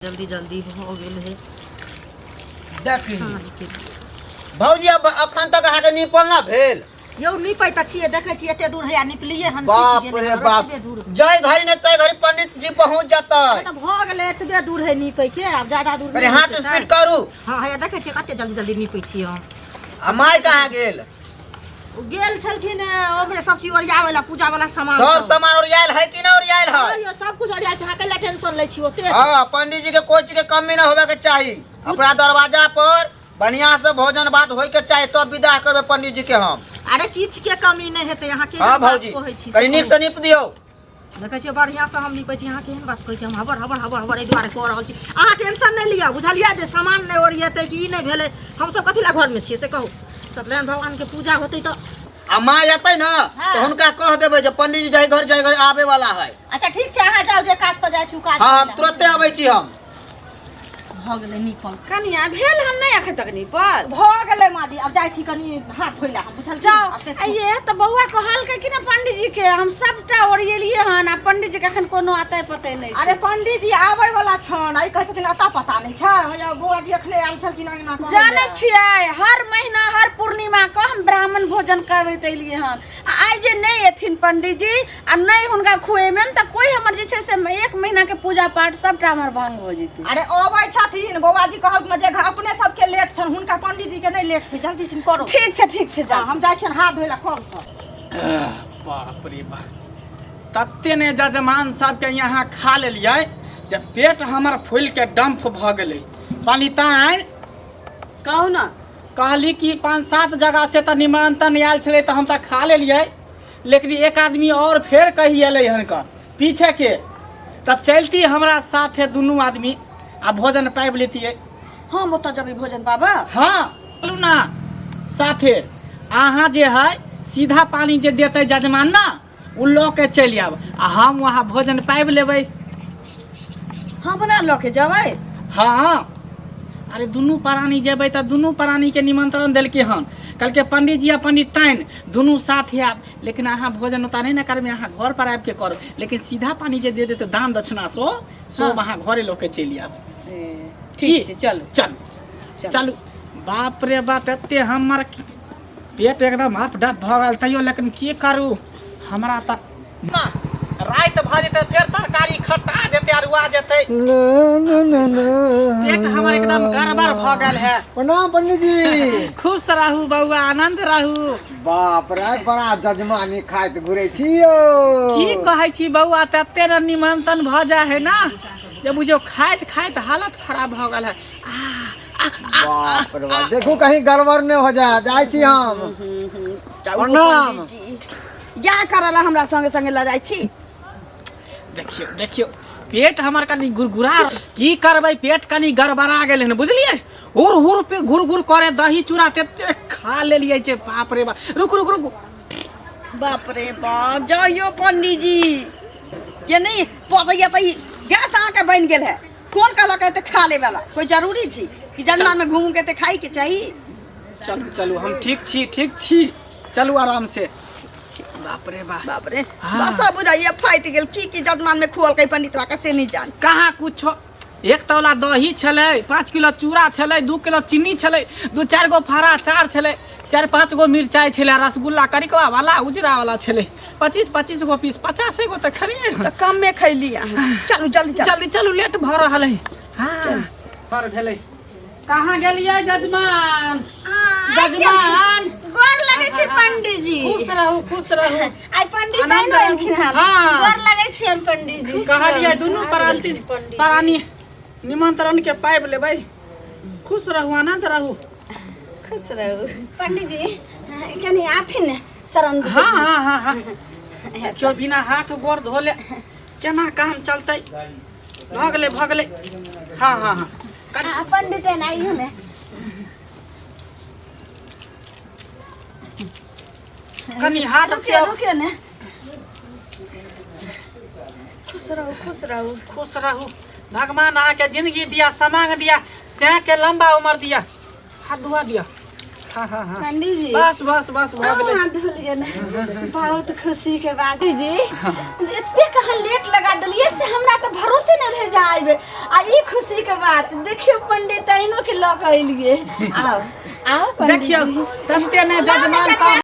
जल्दी जल्दी भऽ गेल है। देखी साँझके। भौजी, अब अखन तक अहाँके नीपल ना भेल? यौ, नीपै तऽ छियै, देखै छियै एते दूर हैया निपलियै हन। बाप सुखि गेलै रे हन, बाप। एतबे दूर। जय घड़ी ने तय घड़ी पंडित जी पहुंच जतै। तऽ भऽ गेलै, एतबे दूर है नीपै के, आब ज्यादा दूर कनि नहि हाथ नीपै छै। स्पीड करू। हँ, हैया देखै छियै कते जल्दी जल्दी नीपै छियै हम। आ माय कहाँ गेल? ओ गेल छलखिन ओकरे सब चीज ओरियाबै ला, पूजा वाला सामान। सब सामान ओरियायल है कि ना ओरियायल है? हँ यौ, सब कुछ ओरियायल छै, अहाँ कैला टेंशन लै छी ओते? हाँ, पंडित जी के कोई चीज के कमी ना होवे के चाही। अपना दरवाजा पर बढ़िया से भोजन भात होय के चाही, तब विदा करबे पंडित जी के हम। अरे, किछ के कमी नहि हेतै अहाँ के। हाँ भौजी, कहै छी से कनि नीक से नीप दियौ। देखै छियै, बढ़िआँ से हम नीपै छी। अहाँ केहन बात कहै छी? हम हबर हबर हबर हबर एहि दुआरे कऽ रहल छी। अहाँ टेंशन नहि लिअ, बुझलियै? जे सामान नहि ओरियेतै कि ई नहि भेलै, हमसब कथी लए घरमे छियै से कहू? सत्यनारायण भगवानके पूजा होतै तऽ। आ माँ एतै ने हाँ। तऽ हुनका कह देबै जे पंडित जी जाहि घर जाहि घर आबे वाला है। अच्छा, ठीक छै, अहाँ जाउ, जे काज से जाइ छी ओ काज हाँ, करै हम लए। तुरते अबै छी हम। भऽ गेलै नीपल। कनिया, भेल हम नहि अखन तक नीपल? भऽ गेलै माँ जी, आब जाइ छी कनि हाथ धोइ लए हम, बुझल? जाउ। आइये तऽ बौआ कहलकै कि ने पंडीजी के हम सबटा ओरियेलियै हन, आ पंडीजी के अखन कोनो अतै पतै नहि छै। अरे, पंडीजी आबै वाला छन, आई कहै छथिन अता पता नहि छै। हैया बौआ जी अखने आयल छलखिन अंगना कहै जानै लए। छियै, हर महीना हर पूर्णिमा के हम ब्राह्मण भोजन करबैत एलियै हन, आ आइ जे नहि एथिन पंडीजी आ नहि हुनका खुएबनि तऽ कोइ हमर जे छै से एक महीना के पूजा पाठ सबटा हमर भंग हो जेतै। अरे, अबै छथिन। बौआ जी कहलखिन जे अपने सबके लेट छन, हुनका पंडीजी के नहि लेट छै। जल्दी सिन करो। ठीक छै, ठीक छै, जाउ। हम जाइ छियनि हाथ धोइ लए कल पर। बाप रे बाप, तते ने जजमान सबके यहाँ खा लेलियै जे पेट हमर फूलि के डम्फ भऽ गेलै। पंडिताइन। कहू ने। कहली कि 5-7 जगह से तऽ निमंत्रण आयल छलै, तऽ हम तऽ खा लेलियै, लेकिन एक आदमी और फेर कही एलै हन कऽ पीछे के, तऽ चलती हमरा साथे दुनू आदमी आ भोजन पाबि लेतियै। हम ओतऽ जबै भोजन पाबऽ? हाँ, चलू ना साथे। अहाँ जे है सीधा पानी जे देतै जजमान ना, ओ लऽ के चलि आयब आ हम वहाँ भोजन पाबि लेबै। हम अपना लऽ के जेबै? हाँ, अरे दुनू प्राणी जेबै तऽ दुनू प्राणीके निमंत्रण देलकै हन। कहलकै पंडीजी आ पंडिताइन दुनू साथ आयब, लेकिन अहाँ भोजन ओतऽ नहि ने करबै, अहाँ घर पर आबि के करब, लेकिन सीधा पानी जे दे देतै दान दक्षिणा सो सब अहाँ घरे लऽ के चलि आयब। ठीक छै, चलू। चलू। चलू। चलू। बाप रे बाप, एते हमर पेट एकदम हफ डफ भऽ गेल, तैयो लेकिन की करू, हमरा तऽ ना राति भऽ जेतै, फेर तरकारी खट्टा जेतै, अरुआ जेतै। पेट हमर एकदम गड़बड़ भऽ गेल है। प्रणाम पंडित जी। खुश रहू बौआ, आनंद रहू। बाप रे, बड़ा जजमानी खाइत घुरै छी यौ। की कहै छी बौआ, तते ने निमंत्रण भऽ जाइ है ना जे बुझियौ खाइत खाइत हालत खराब भऽ गेल है। बाप रे बाप, देखू कहीं गड़बड़ नहि हो जाए। जाइ छी हम, प्रणाम। या करऽ ला हमरा संगे संगे लऽ जाइ छी। देखियौ देखियौ, पेट हमर कनि गुरगुरा, की करबै, पेट कनि गड़बड़ा गेलै हन, बुझलियै? हुर हुर पे घुर घुर करे, दही चूड़ा तते खा लेलियै जे बाप रे बाप। रुक रुक रुक। बाप रे बाप, जाइयो पंडीजी के नहीं पतैया तऽ ई गैस अहाँके बनि गेल है। कोन कहलक एते खा ले वाला कोई जरूरी छी कि जन्मा में घूम के एते खाई के चाही? चलू चलू, हम ठीक छी, ठीक छी, चलू आराम से। बाप रे बाप। बाप रे। हाँ। बस बुझाइए फाटि गेल। की की जजमान में खुअलकै पंडितवा के से नहीं जान। कहाँ कुछो, एक तौला दही छलै, 5 किलो चूड़ा छलै, 2 किलो चीनी छलै, दू चारि गो फाड़ा अचार छलै, चारि पाँच गो मिरचाइ छलै, आ रसगुल्ला करिकवा वाला उजरा वाला छलै, 25-25 गो पीस, 50 गो तऽ खेलियै हन। तऽ कमे खैली अहाँ। चलू, जल्दी चलू। जल्दी चलू, लेट भऽ रहल है। हाँ, पर भेलै। कहाँ गेलियै जजमान? जजमान। गोर लगै छै पंडीजी। खुश रहू, खुश रहू। आइ पंडित आनंद आइन रहलखिन हन। हाँ। गोर लगै छियनि पंडीजी। कहलियै दुनू प्राणी प्राणी निमंत्रण के पाबि लेबै। खुश रहू, आनंद रहू। खुश रहू पंडीजी। कनि आथिन ने, चरण हाँ हाँ हाँ हाँ, देखियौ, बिना हाथ गोर धोले केना काम चलतै? भऽ गेलै, भऽ गेलै। हाँ हाँ हाँ। पंडित आइयो ने। कनि हाथ से। रुकियो, रुकियो ने। खुश रहू, खुश रहू। खुश रहू। भगवान अहाँके जिंदगी दिया, समांग दिया, सैं के लंबा उम्र दिया। हाथ धुआ दिया। पंडित जी बस बस बस भऽ गेलै। हाथ धोलिए ने, बहुत खुशी के बात जी। एते कहाँ लेट लगा देलिए से हमरा तऽ भरोसे नहि रहे जा आबे, आ ई खुशी के बात देखियो पंडित अइनो के लऽ के एलिए। आओ आओ पंडित देखियौ जी। तते ने जजमान साहब।